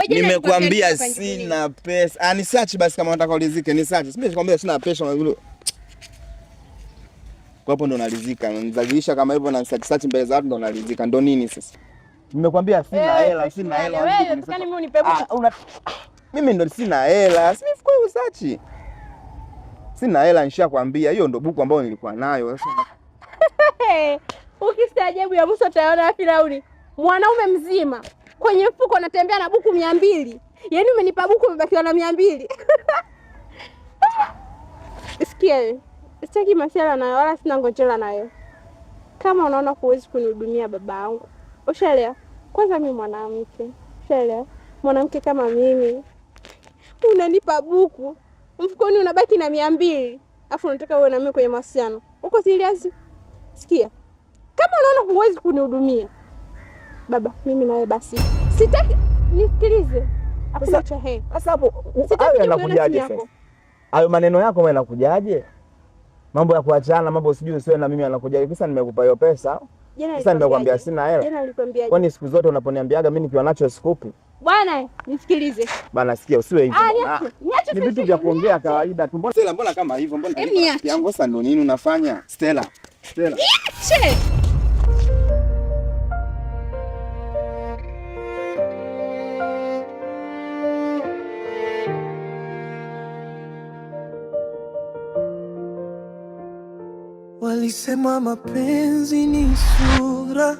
Nimekwambia sina pesa. Ah, nisearch basi kama unataka ulizike, nisearch. Sisi nimekwambia sina pesa. Kwa hapo ndo nalizika. Nizalilisha kama hivyo na search search mbele za watu ndo nalizika. Ndo nini sasa? Nimekwambia sina hela, sina hela. Wewe unataka mimi unipe buku? Ah, mimi ndo sina hela. Si mifuko hiyo search. Sina hela, nishakwambia. Hiyo ndo buku ambayo nilikuwa nayo. Sasa ukistaajabu ya Musa utaona Firauni. Mwanaume mzima kwenye mfuko anatembea na buku 200. Yaani umenipa buku umebakiwa na 200. Sikia, sitaki masiala nayo wala sina ngonjera nayo. Kama unaona huwezi kunihudumia baba yangu, ushaelewa? Kwanza mimi mwanamke, ushaelewa? Mwanamke kama mimi unanipa buku mfukoni unabaki na 200, afu unataka uwe na mimi kwenye mahusiano. Uko serious? Sikia, kama unaona huwezi kunihudumia baba, mimi nawe basi sitaki. Nisikilize, hakuna cha he. Sasa hapo hayo yanakujaje sasa? Hayo maneno yako yanakujaje? Mambo ya kuachana, mambo sijui usiwe na mimi yanakujaje? Kisa nimekupa hiyo pesa. Sasa nimekwambia sina hela. Jana nilikwambia. Kwani siku zote unaponiambiaga mimi nikiwa nacho sikupi? Bwana, nisikilize. Bana, sikia usiwe hivyo. Niache. Ni vitu vya kuongea kawaida tu. Mbona Stella, mbona kama hivyo? Mbona yangu sasa ndo nini unafanya? Stella. Stella. Niache. Walisema mapenzi ni sura,